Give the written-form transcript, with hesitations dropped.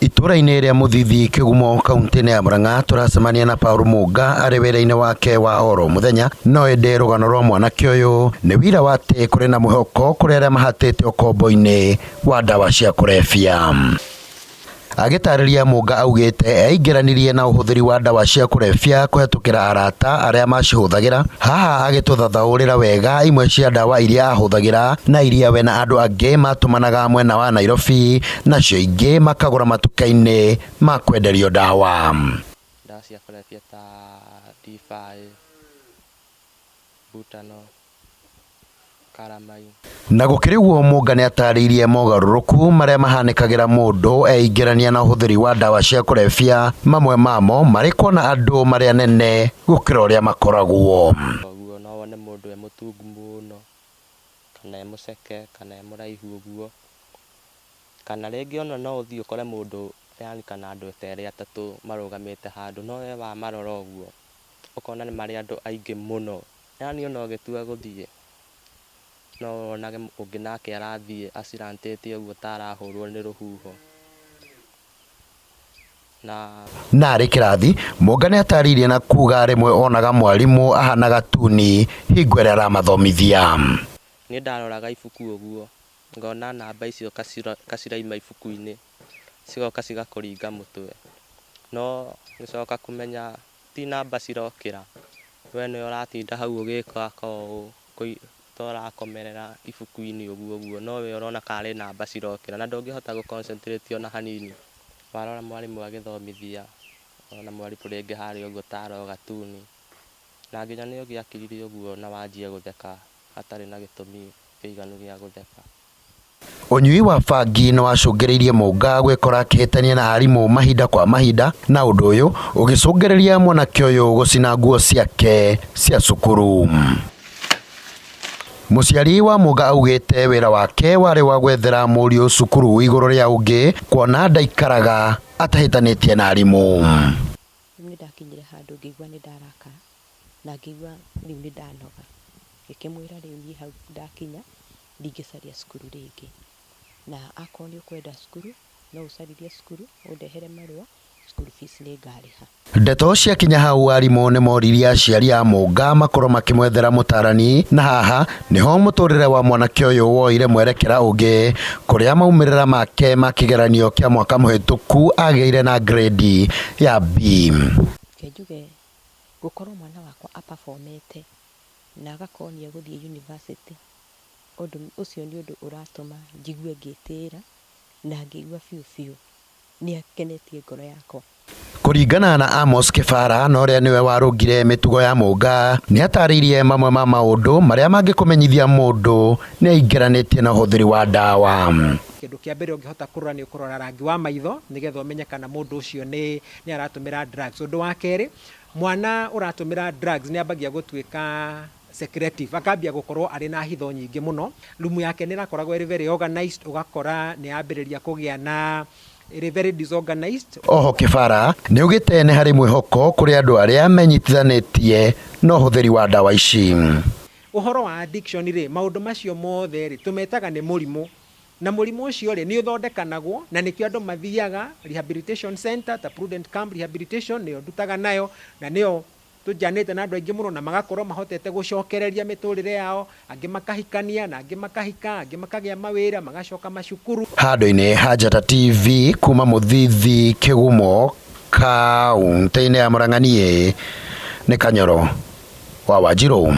Itũra-inĩ rĩa Mũthithi Kĩgumo kaunti-inĩ ya Murang'a tũracemania na Paul Mũnga arĩ wĩra-inĩ wake wa oro mũthenya no ĩndĩ rũgano rwa mwanake ũyũ nĩ wira wa atĩ kũrĩ na mwĩhoko kũrĩ arĩa mahatĩte ũkombo-inĩ wa ndawa cia kũrebia. Agĩtarĩria Mũnga augĩte eingĩranirie na ũhũthĩri wa ndawa cia kũrebia kũhetũkĩra arata arĩa macihũthagĩra. Haha agĩtũthathaũrĩra wega imwe cia ndawa iria ahũthagĩra na iria we na andũ angĩ matũmanaga mwena wa Nairobi nacio ingĩ makagũra matuka-inĩ ma kwenderio ndawa. Ndawa cia kũrebia ta ndibari, butano, karamai. Na gũkĩrĩ ũguo Mũnga nĩatarĩirie mogarũrũku marĩa mahanĩkagĩra mũndũ eingĩrania na ũhũthĩri wa ndawa cia kũrebia, mamwe mamo marĩ kuona andũ marĩ anene gũkĩra ũrĩa makoragwo. Ũguo no wone mũndũ e mũtungu mũno, kana e mũceke, kana e mũraihu ũguo, kana rĩngĩ ona no ũthiĩ ũkore mũndũ yaani kana andũ ta erĩ atatũ marũgamĩte handũ, no we wamarora ũguo ũkona nĩ marĩ andũ aingĩ mũno, yaani ona ũgĩtua gũthiĩ no wonage ũngĩ nake arathiĩ acirantĩte ũguo ta arahũrwo nĩ rũhuho na. Na arĩ kĩrathi, Mũnga nĩatarĩirie na kuga rĩmwe onaga mwarimũ ahana gatuni hingo ĩrĩa aramathomithia. Niĩ ndaroraga ibuku ũguo ngona namba icio kaciraima ibuku-inĩ cigoka cigakũringa mũtwe, no ngĩcoka kũmenya ti namba cirokĩra, we nĩwe ũratinda hau ũgĩka ũũ, ta ũrakomerera ibuku-inĩ ũguo ũguo, no we ũrona karĩ namba cirokĩra na ndũngĩhota gũ concentrate ona hanini. Warora mwarimũ agĩthomithia, ũrona mwarimũ rĩngĩ harĩa ũguo ta aroga tuni, na nginya nĩ ũngĩakirire ũguo na wanjie gũtheka hatarĩ na gĩtũmi kĩiganu gĩa gũtheka. Ũnyui wa bangi nĩ wacũngĩrĩirie Mũnga gwĩkora akĩhĩtania na arimũ mahinda kwa mahinda na ũndũ ũyũ ũgĩcũngĩrĩria mwanake ũyũ gũcina nguo ciake cia cukuru. Mũciari wa Mũnga augĩte wĩra wake warĩ wa gwethera mũriũ cukuru igũrũ rĩa ũngĩ kuona ndaikaraga atahĩtanĩtie na arimũ. Rĩu nĩ ndakinyire handũ ngĩigua nĩ ndarakara na ngĩigua rĩu nĩ ndanoga. Ngĩkĩmwĩra rĩu niĩ hau ndakinya ndingĩcaria cukuru rĩngĩ. Na akorwo nĩ ũkwenda cukuru, no ũcaririe cukuru, ũndehere marũa, school fees nĩ ngarĩha. Ndeto ciakinya hau arimũ nĩ moririe aciari a Mũnga makorwo makĩmwethera mũtarani na haha nĩho mũtũrĩre wa mwanake ũyũ woire mwerekera ũngĩ kũrĩa maumĩrĩra make ma kĩgeranio kĩa mwaka mũhĩtũku agĩire na grade ya B. Reke njuge gũkorwo mwana wakwa a perform ete na agakorwo nĩ egũthiĩ university Ũndũ ũcio nĩ ũndũ ũratũma njigue ngĩtĩĩra na ngĩigua biũ biũ nĩ akenetie ngoro yakwa. Kũringana na Amos Kĩbara na ũrĩa nĩwe warũngire mĩtugo ya Mũnga, nĩatarĩirie mamwe ma maũndũ marĩa mangĩkũmenyithia mũndũ nĩeingĩranĩtie na ũhũthĩri wa ndawa. Kĩndũ kĩa mbere ũngĩhota kũrora nĩ ũkũrora rangi wa maitho nĩgetha ũmenye kana mũndũ ũcio nĩ nĩ aratũmĩra drugs. Ũndũ wa kerĩ, mwana ũratũmĩra drugs nĩ ambagia gũtuĩka secretive, akambia gũkorwo arĩ na hitho nyingĩ mũno. Room yake nĩ ĩrakoragwo ĩrĩ very organized, ũgakora nĩ yambĩrĩria kũgĩa na ĩrĩ very disorganized. Oho Kĩbara nĩaugĩte nĩ harĩ mwĩhoko kũrĩ andũ arĩa menyitithanĩtie na ũhũthĩri wa ndawa ici. Ũhoro wa addiction rĩ, maũndũ macio mothe rĩ, tũmetaga nĩ mũrimũ. Na mũrimũ ũcio rĩ, nĩ ũthondekanagwo, na nĩkĩo andũ mathiaga rehabilitation center ta Prudent Camp Rehabilitation, nĩyo ndutaga nayo, na nĩyo Tũnjanĩte na andũ aingĩ mũno na magakorwo mahotete gũcokereria mĩtũrĩre yao, angĩ makahikania na angĩ makahika, angĩ makagĩa mawĩra, magacoka macukuru. Handũ-inĩ ha Njata TV kuma Mũthithi Kĩgumo kauntĩ-inĩ ya Murang'a niĩ nĩ Kanyoro wa Wanjirũ.